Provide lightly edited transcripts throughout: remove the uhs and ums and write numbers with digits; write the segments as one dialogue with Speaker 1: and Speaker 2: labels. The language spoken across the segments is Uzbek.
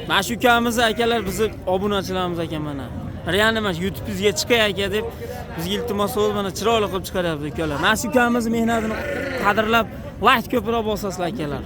Speaker 1: Mana shu ukamiz akalar bizni obunachilarimiz ekan mana. Real emas, YouTube'ingizga chiqay aka deb bizga iltimos qilib mana chiroyli qilib chiqaryapti ukalar. Mana shu ukamizni mehnatini qadrlab like ko'proq bosasizlar akalar.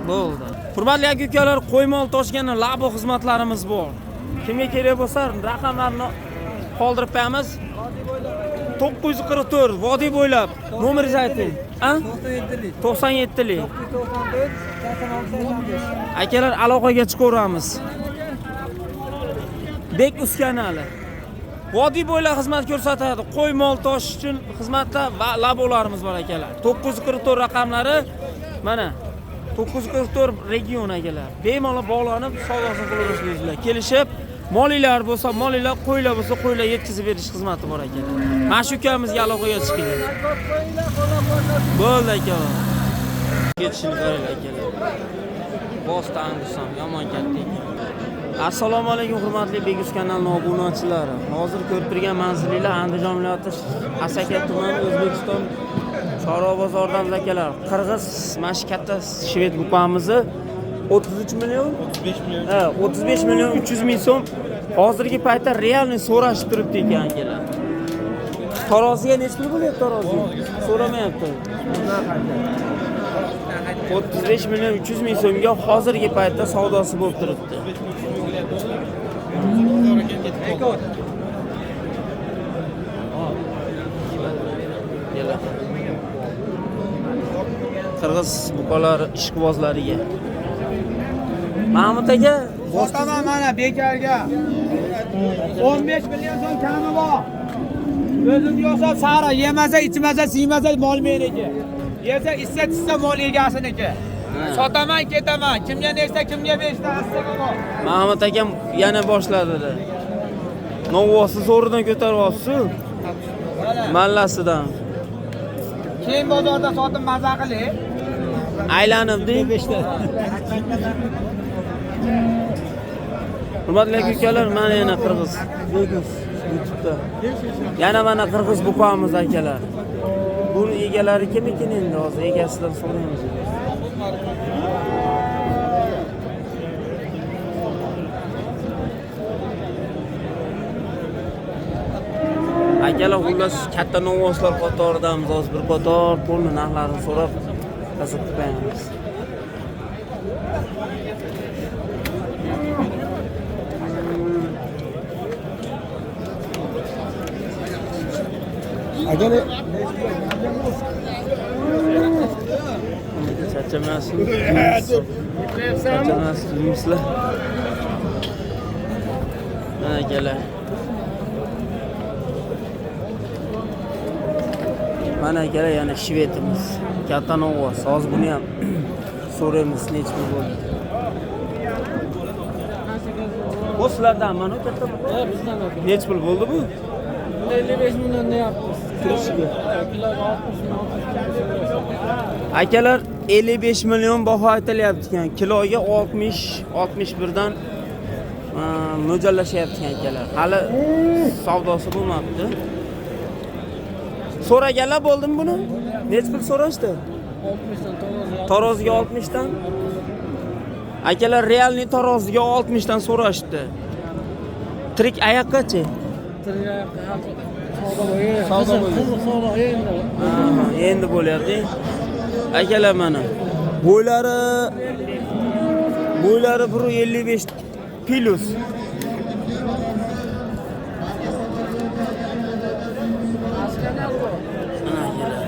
Speaker 1: Bo'ldi. Hurmatli aka ukalar, qo'ymol Toshkentda labo xizmatlarimiz bor. Kimga kerak bo'lsa raqamlarni qoldirib qo'yamiz. 944 vodiy bo'ylab nomeringizni ayting. A? 97lik.
Speaker 2: 94 86 85.
Speaker 1: Akalar aloqaga chiqaveramiz. Bek uskanali. Vodiy bo'ylab xizmat ko'rsatadi. Qo'y mol toshish uchun xizmatlar va labolarimiz bor akalar. 944 raqamlari mana 944 region akalar. Bemalol bog'lanib savdosini qilaverasizlar. Kelishib molinglar bo'lsa molinglar, qo'ylar bo'lsa qo'ylar yetkazib berish xizmati bor akalar. Mana shu ukamizga aloqaga chiqinglar. Bo'ldi akalar. Ketishini qaranglar akalar. Bosta Angusam yomon katta ekan. Assalomu alaykum hurmatli Begus kanalining obunachilari. Hozir ko'rib turgan manzilinglar Andijon viloyati Asaka tumani O'zbekiston Chorva bozoridan akalar. Qirg'iz mana shu katta shved bukamizni 33 million
Speaker 3: 35 million.
Speaker 1: Ha, 35 million 300 ming so'm hozirgi paytda realniy so'rashib turibdi ekan akalar. Taroziga necha pul bo'lyapti taroziga? So'ramayapti. 35 million 300 ming so'mga hozirgi paytda savdosi bo'lib turibdi. Kela. Qirg'iz buqalari ishqibozlariga. Mahmud aka,
Speaker 2: Sotaman mana bekarga. 15 million so'm kami bor. O'zim yasab sara yemasa, ichmasa, siymasa mol meniki. Yesa, ichsa, tichsa mol egasiniki. Sotaman, ketaman. Kimga nechta, kimga beshta assig'i bor.
Speaker 1: Mahmud akam yana boshladi. Novvosi zo'ridan ko'taryapsiz. Mallasidan.
Speaker 2: Keyin bozorda sotib maza qiling.
Speaker 1: Aylanib deng. Hurmatli aka ukalar, mana yana qirg'iz. Begus YouTube'da. Yana mana qirg'iz buqamiz akalar. Buni egalari kim ekan endi hozir egasidan so'raymiz. Akalar xullas katta novvoslar qatoridamiz hozir bir qator pulni narxlarini so'rab qiziqib qo'yamiz. Charchamasin. Charchamasin, deymizlar. Mana akalar. Mana akalar yana shvedimiz. Katta novvos. Hozir buni ham so'raymiz necha pul bo'ldi. Bu sizlardan mana katta.
Speaker 4: Bizdan aka.
Speaker 1: Necha pul bo'ldi bu?
Speaker 4: 55 million deyapmiz.
Speaker 1: Kirishiga.
Speaker 4: Kiloga 60 ming, 60 ming.
Speaker 1: Akalar 55 million baho aytilyapti ekan. Kiloga 60, 61 dan mo'ljallashyapti ekan akalar. Hali savdosi bo'lmabdi. So'raganlar bo'ldimi buni? Necha pul so'rashdi?
Speaker 4: 60 dan taroziga.
Speaker 1: Taroziga 60 dan. Akalar realniy taroziga 60 dan so'rashdi. Tirik ayoqqachi?
Speaker 4: Savdo bo'lgan. Qiziq savdo endi.
Speaker 1: Ha, endi bo'lyapti. Akalar mana. Bo'ylari 1.55 plus. Mana akalar.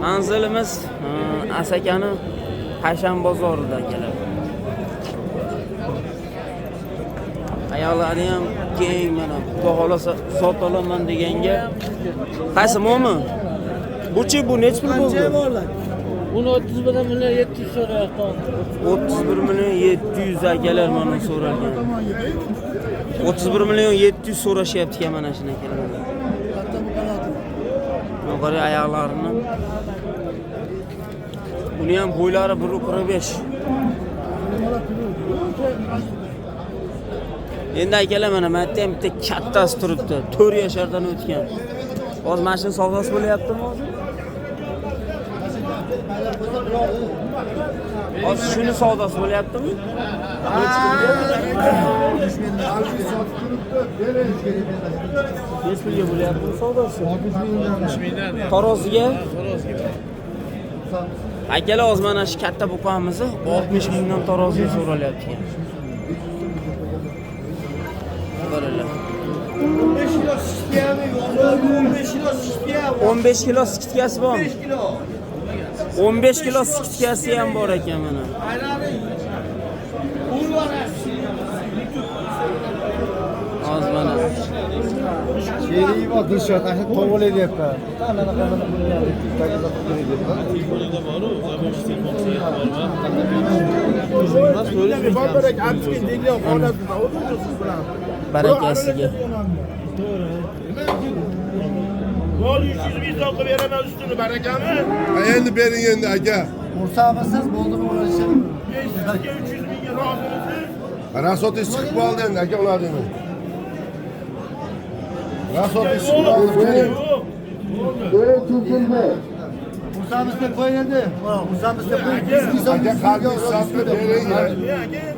Speaker 1: Manzilimiz Asakani Payshanba bozorida akalar. Oyoqlari ham keng mana. Xudo xolasa sota olaman deganga. Qaysi mo'mi? Buchi bu necha pul bo'ldi?
Speaker 4: Buni 31 million 700 so'rayapti.
Speaker 1: 31 million 700 akalar mana so'ralgan. 31 million 700 so'rashyapti ekan mana shuni akalar. Mana qarang oyoqlarini. Buni ham bo'ylari 1.45. Endi akalar mana bu yerda ham bitta kattasi turibdi. 4 yashardan o'tgan. Hozir mana shuni savdosi bo'lyaptimi hozir? Hozir shuni savdosi bo'lyaptimi? Nechi pulga bo'lyapti savdosi? 60 mingdan. Taroziga? Akalar, hozir mana shu katta buqamizni 60 mingdan taroziga so'ralyapti ekan. Qaranglar.
Speaker 3: 15 kilo sitkami? 15 kilo sitkami?
Speaker 1: 15 kilo sitkasi bormi?
Speaker 3: 15 kilo.
Speaker 1: 15 kilo sitkasi ham bor ekan mana. Hozir mana.
Speaker 3: Sherigi bor, Dilshod, ana shu to'g'ri deyapti.
Speaker 1: Barakasiga.
Speaker 5: Gol 300 ming so'm qilib beraman ustini, barakami?
Speaker 6: Endi bering endi aka.
Speaker 3: O'rsamisiz, bo'ldimi o'rashim?
Speaker 5: 500 ga 300 mingga rozimisiz?
Speaker 6: Rasotingiz chiqib qoldi endi aka, ular endi. Rasotingiz chiqib qoldi, bering.
Speaker 3: O'rsamisiz deb qo'ying endi. O'rsamisiz deb qo'ying. 100 ming so'm
Speaker 6: Aka, qalbingiz sotib bering.
Speaker 5: Aka endi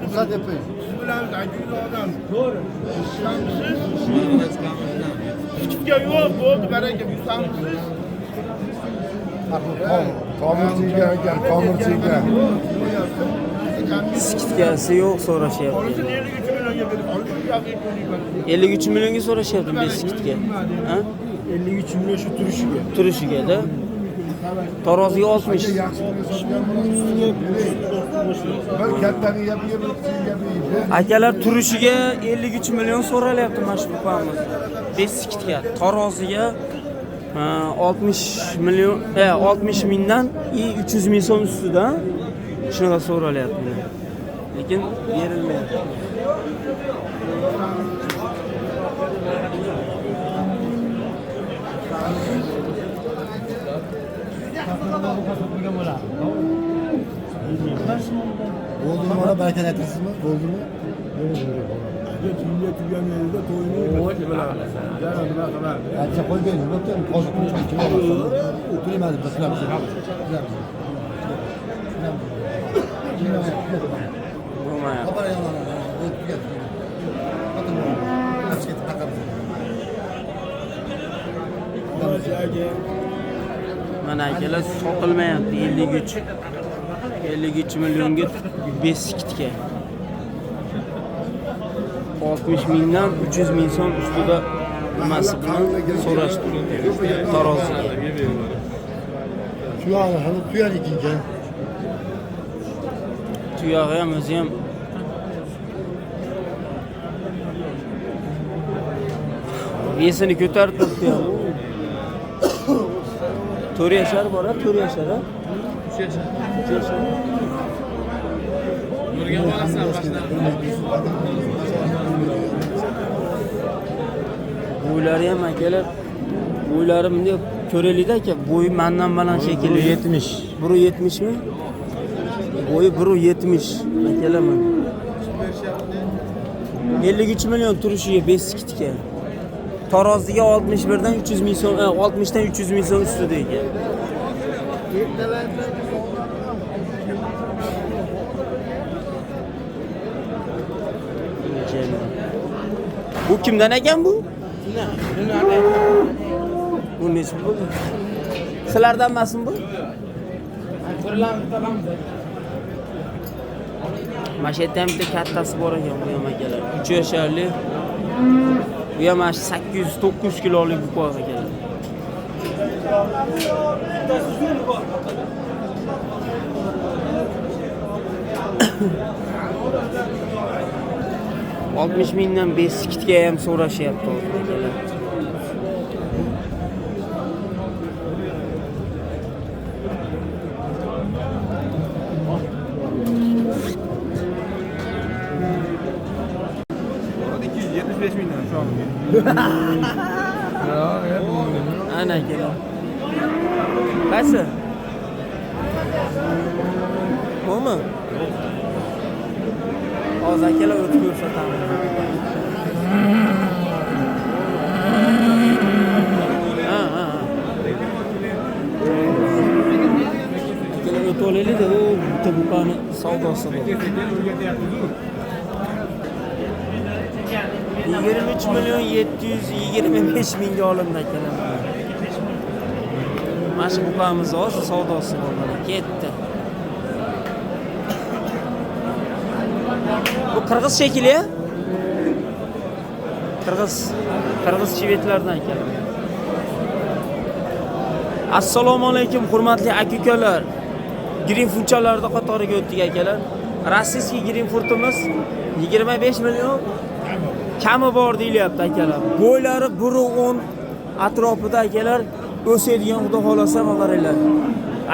Speaker 3: Ruxsat deb qo'ying.
Speaker 5: siz bilamiz, aka yuz odam. To'g'ri. Yuzsamisiz? Kichikka yo'q, bo'ldi, baraka, yuzsamisiz?
Speaker 6: Tomir chiygan aka, tomir chiygan.
Speaker 1: Sitkasi yo'q so'rashyapti.
Speaker 5: Olsin 53 millionga berib, olsin yo'q.
Speaker 1: 53 millionga so'rashyapti 5 skitga. Ha?
Speaker 7: 53 million shu turishiga.
Speaker 1: Turishiga-da. Taroziga 60.
Speaker 6: Yaxshi pulga sotgan bo'lasiz. Bir kattani gapiga, bir kichik gapiga.
Speaker 1: Akalar, turishiga 53 million so'ralyapti mana shu buqamiz. 5 skitga. Taroziga 60 million, 60 mingdan i 300 ming so'm ustida shunaqa so'ralyapti. Lekin berilmayapti.
Speaker 3: Bo'ldimi ona, baraka aytasizmi? Bo'ldimi? Ancha qo'yib bering, bo'pti. Hozir kim O'tirmaydi, biz qilamiz.
Speaker 1: Bo'lmayapti. Mana akalar, sotilmayapti 53. 53 millionga 5 skitga. 60 mingdan 300 ming so'm ustida nimasi bilan so'rashdi taroziga.
Speaker 3: Tuyog'i hali tuyar ekan.
Speaker 1: Tuyog'i ham o'zi ham esini ko'tarib turibdi. 4 yashar bor, 4 yashar. 3 yashar. 3 yashar. Bo'ylari ham akalar, bo'ylari bunday ko'raylikda aka, bo'yi mandan baland shekilli.
Speaker 7: 70.
Speaker 1: 1.70 mi? Bo'yi 1.70 akalar mana. 53 million turishiga 5 skitga. Taroziga 61 dan 300 ming so'm, 60 dan 300 ming so'm ustida ekan. Bu kimdan ekan bu? Bu nechi pul bo'ldi? Sizlardan emasmi bu? Mana shu yerda ham bitta kattasi bor ekan, bu ham akalar. 3 yasharli. Bu ham mana shu 800-900 kilolik buqoq akalar. 60 mingdan 5 skitga ham so'rashyapti hozir akalar. Ana akalar. Qaysi? Bo'mi? Hozir akalar o'tib ko'rsatamiz. Ha, ha, ha. o'tib olaylik-da, u bitta buqani savdosi bor. 23 million 725 mingga olindi akalar. Mana shu buqamiz hozir savdosi bor mana ketdi. Bu qirg'iz shekilli, ya? Qirg'iz chivetlardan akalar. Assalomu alaykum hurmatli aka-ukalar. Greenfurtchalarda qatoriga o'tdik akalar. Rossiyskiy greenfurtimiz 25 million kami bor deyilyapti akalar. Bo'ylari 1.10 atrofida akalar, o'sadigan xudo xolasa qaranglar.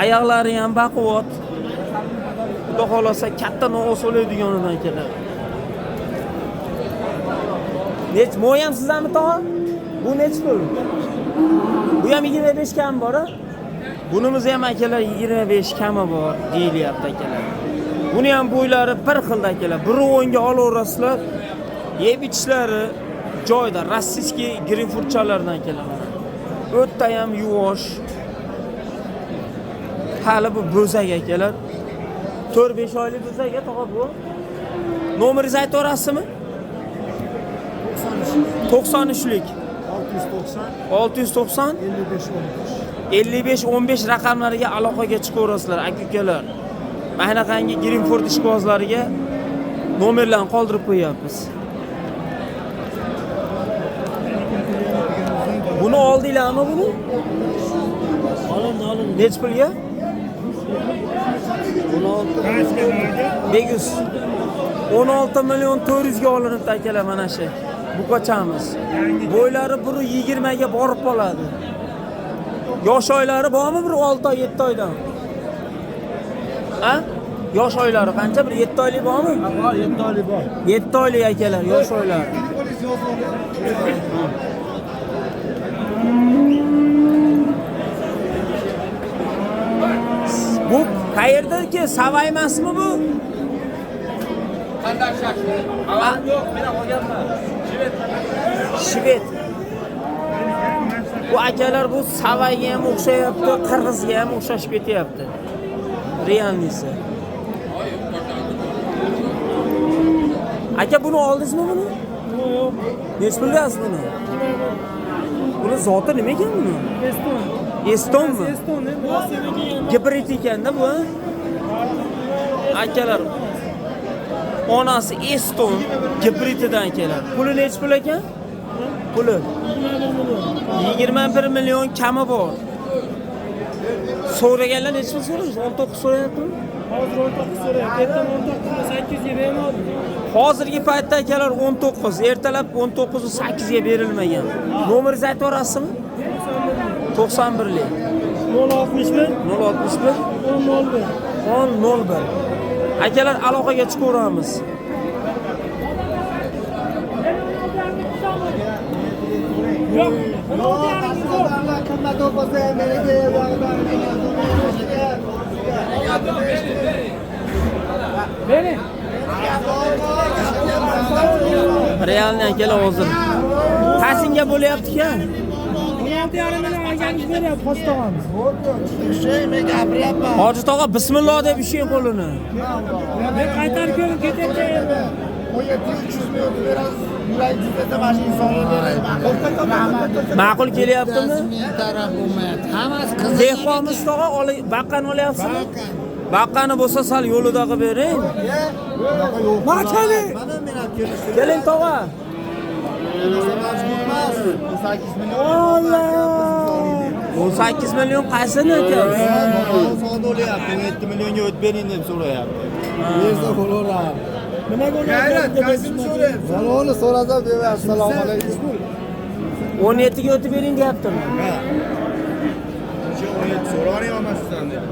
Speaker 1: Oyoqlari ham baquvvat. Xudo xolasa katta novos o'laydiganidan akalar. Nech mo'yam sizlarmi tog'a? Bu nech pul? Bu ham 25 kami bor a? Bunimiz ham akalar 25 kami bor deyilyapti akalar. Buni ham bo'ylari bir xilda akalar. 1.10 ga olaverasizlar. Yeb ichishlari joyida rossiyskiy greenfurtchalardan akalar. O'tda ham yuvosh. Hali bu bo'zak akalar. 4-5 oylik bo'zak tog'a bu. Nomeringizni aytaverasizmi? 93lik 690 55 15 raqamlariga aloqaga chiqaverasizlar aka-ukalar. Mana shunaqangi Greenford ishqibozlariga nomerlarni qoldirib qo'yapmiz. Buni oldinglarmi buni?
Speaker 4: Olindi, olindi.
Speaker 1: Nech pulga?
Speaker 4: 16.
Speaker 1: Begus. 16 million 400 ga olinibdi akalar mana shu. Buqachamiz. Bo'ylari 1.20 ga borib qoladi. Yosh oylari bormi bir 6 oy, 7 oydan? Ha? Yosh oylari qancha? Bir 7 oylik bormi?
Speaker 7: Bor, 7 oylik bor.
Speaker 1: 7 oylik akalar, yosh oylari. Bu qayerdaki? Savay emasmi bu?
Speaker 2: Qanday shakli? Yo'q, men olganman.
Speaker 1: Shved. Bu akalar bu Savayga ham o'xshayapti, qirg'izga ham o'xshashib ketyapti. Realnisi. Aka buni oldingizmi buni?
Speaker 4: Yo'q.
Speaker 1: Nech pulga buni? Buni zoti nima ekan buni?
Speaker 4: Eston.
Speaker 1: Estonmi?
Speaker 4: Eston,
Speaker 1: Gibrid ekanda bu. Akalar onasi Eston gibrididan akalar. Puli nech pul ekan? Puli 21 million kami bor. So'raganlar nech pul so'rayapti? 19 so'rayaptimi?
Speaker 4: Hozir 19 so'rayapti. Ertaga 19.8 ga bermadim.
Speaker 1: Hozirgi paytda akalar 19, ertalab 19.8 ga berilmagan. Nomeringizni aytib yuborasizmi? 91lik.
Speaker 4: 061
Speaker 1: 061
Speaker 4: 1001
Speaker 1: 1001. Akalar aloqaga chiqaveramiz.
Speaker 4: Yo'q. Bering.
Speaker 1: Realni akalar hozir. Qasinga bo'lyapti-ku.
Speaker 4: 16,5 million olganingiz beryapti Hoji tog'amiz.
Speaker 1: Hoji tog'a bismillah deb ushlang qo'lini.
Speaker 4: Men qaytarib ko'ring ketayotgan yerda.
Speaker 6: 17 300 million berasiz. Yuragingiz desa mana shu insonga berayman.
Speaker 1: Ma'qul kelyaptimi?
Speaker 8: Taraf bo'lmayapti. Hammasi qiziq.
Speaker 1: Dehqonmiz tog'a, baqqani olyapsizmi? Baqqani bo'lsa sal yo'lida qilib bering.
Speaker 6: Mana keling. Mana men ham kelishdim.
Speaker 1: Keling tog'a.
Speaker 6: Majbur emas. 18 million.
Speaker 1: Alloh. 18 million qaysini aytyapsiz?
Speaker 7: Savdo bo'lyapti. 17 millionga o't bering deb so'rayapti.
Speaker 3: Bersa bo'laveradi.
Speaker 4: Nimaga uni
Speaker 6: G'ayrat, qaysini so'rayapsiz?
Speaker 3: Saloni so'rasam deyapti. Assalomu alaykum.
Speaker 1: 17 ga o'tib bering deyaptimi?
Speaker 6: Ha. O'sha 17 so'rayapman sizdan deb.